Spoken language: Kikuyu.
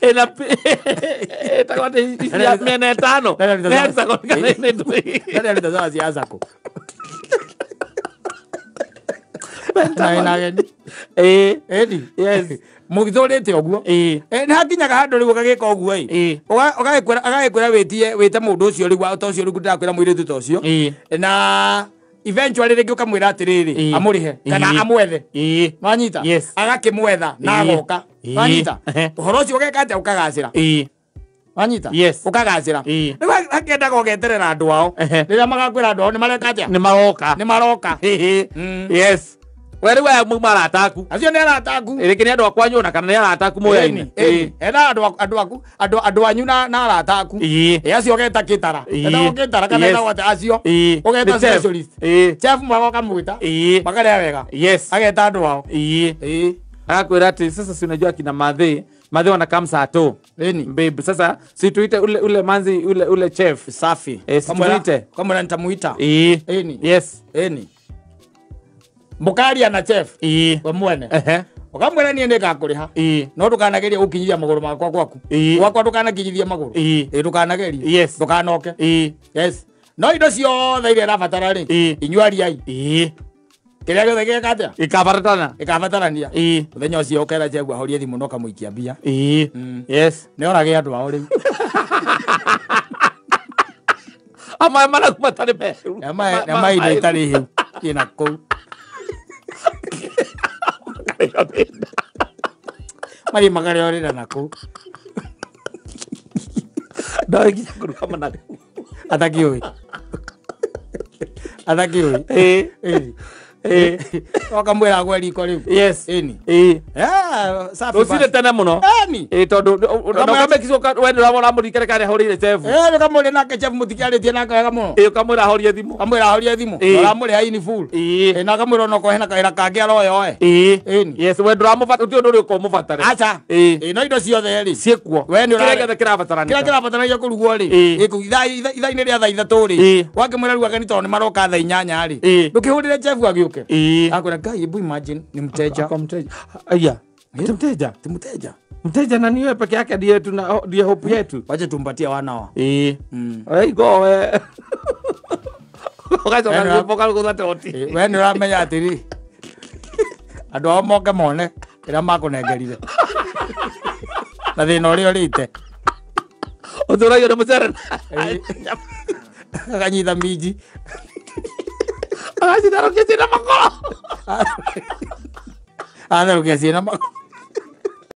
Ĩna ĩtagwo atĩ ici ya mĩena ĩtano. Nĩ hexagon kana nĩ ndũĩ? Ndarĩ aruta cia sako. Na ageni. Ĩĩ. Ĩni. Yes. Mũgĩthũrĩte ũguo. Ĩĩ. Nĩ hakinyaga handũ rĩu ũgagĩka ũguo ĩ. Ĩĩ. Ũgagĩkwĩra wĩtie wĩte mũndũ ũcio rĩu ta ũcio rĩu ndĩrakwĩra mũirĩtu ta ũcio. Ĩĩ. Na eventually rĩngĩ ũkamwĩra atĩrĩrĩ Ĩĩ. amũrĩhe kana Ĩĩ. amwethe. Ĩĩ. Wanyita? Yes. Agakĩmwetha na Ĩĩ. agoka. Ĩĩ. Wanyita? Ehe. Ũhoro ũcio ũgeka atĩa ũkagacĩra. Ĩĩ. Wanyita? Yes. Ũkagacĩra. Ĩĩ. Rĩu akendaga ũgeterera andũ ao. Ehe. Rĩrĩa magakwĩra andũ ao nĩ mareka atĩa? Nĩ maroka. Nĩ maroka. Ĩĩ. Mm. Yes. We rĩu aya mauma arata aku. Acio nĩ arata aku. Rĩngĩ nĩ andũ a kwanyu ona kana nĩ arata aku moyaine. Ĩni, ĩni. Ena andũ aku, andũ anyu na arata aku. Ĩĩ. Ĩ acio ũgeta kĩtara. Ĩĩ. Etagwo kĩtara kana Yes. etagwo atĩa acio. Ĩĩ. Ũgeta Nĩ chef. specialist. Ĩĩ. Chef mwega ũkamwĩta. Ĩĩ. Makarĩa wega. Yes. Ageta andũ ao. Ĩĩ. Ĩĩ. Akakwĩra atĩ sasa si unajua kina madhe madhe wanakaa saa tu. Ĩni. Babe, sasa si tuite ule manzi ule chef. Safi. Si tuite. Kamwĩra nitamuita. Ĩĩ. Ĩni. Yes. Ĩni. Mũkaria na chef. Ĩĩ. We mwene. Ehe. Ũkamwĩra niĩ nĩngakũrĩha. Ĩĩ. No ndũkanagerie gũkinyithia magũrũ makwa gwaku. Ĩĩ. Gwakwa ndũkanakinyithie magũrũ. Ĩĩ. Ĩĩ ndũkanagerie. Yes. Ndũkanoke. Ĩĩ. Yes. No indo ciothe iria ĩrabatara rĩ, Ĩĩ. inyuĩ ariai. Ĩĩ. Kĩrĩa gĩothe gĩgeka atĩa? Ikabaratana. Ĩkabatarania. Ĩĩ. Mũthenya ũcio ũkera chef ahorie thimũ na ũkamũikia mbia. Ĩĩ. Yes. Nĩ orage andũ ao rĩu. Ama managu matarĩ meru. Na ma indo itarĩ hĩu. Ĩna kũu. Marĩ makarĩorĩra na kũu. Ndoĩ nginya kũruga managu. Atakĩũĩ. Atakĩũĩ. Ĩĩ. Ĩni. Ĩĩ. Ũkamwĩra agwe riko rĩu. Yes. Ĩni. Ĩĩ. Safi Rũcinĩ basi. tene mũno. Ĩni. Ĩĩ tondũ ũkamekicwo we nĩ ũramũrikere kana ahũrĩire chef. Ũkamũria nake chef mũtikĩarĩtie nake wega mũno. Ĩĩ ũkamwĩra ahorie thimũ. Kamwĩra ahorie thimũ. Ĩĩ. Ũramũrĩha in full. Ĩĩ. Ĩĩ, na akamwĩra onokorwo hena kawĩra kangĩ aroyoe. Ĩĩ. Ĩni. Yes, we ndũramũbata ũtirĩ ũndũ ũrĩ ũmũbatare. Aca. Ĩĩ. Ĩĩ, no indo ciothe rĩ. Ciĩkuo. We nĩ Kĩrĩa ũrare- gĩothe kĩrabatarania. Kĩrĩa kĩrabatarania kũrugwo rĩ. Ĩĩ. Ĩĩ, kũu ithaa-inĩ rĩa thaa 3 rĩ. Ĩĩ. Wakĩmwĩra rĩu ageni tondũ nĩ maroka thaa 8 rĩ. Ĩĩ. Ndũkĩhũrĩre chef agĩũke. Ĩĩ. Akwĩra Ngai, hebu imagine ni mteja. Ako mteja. Aya. Ati mteja. Ti mteja. Mteja na niwe peke yake ndiye tuna ndiye hope yetu. Wacha tumpatie wana wa. Ĩĩ. Oi go we. Ũgacoka Ena- rwĩmbo karũgũtha toti. Ĩĩ, we nĩ ũramenya atĩrĩ andũ ao moke mone kĩrĩa makũnengerire na thĩna ũrĩa ũrĩte. Ũtũragio nĩ mũcere. Ĩĩ. Akanyita minji. Agacitherũkia ciĩna makoro. Atherũkia ciĩna makoro.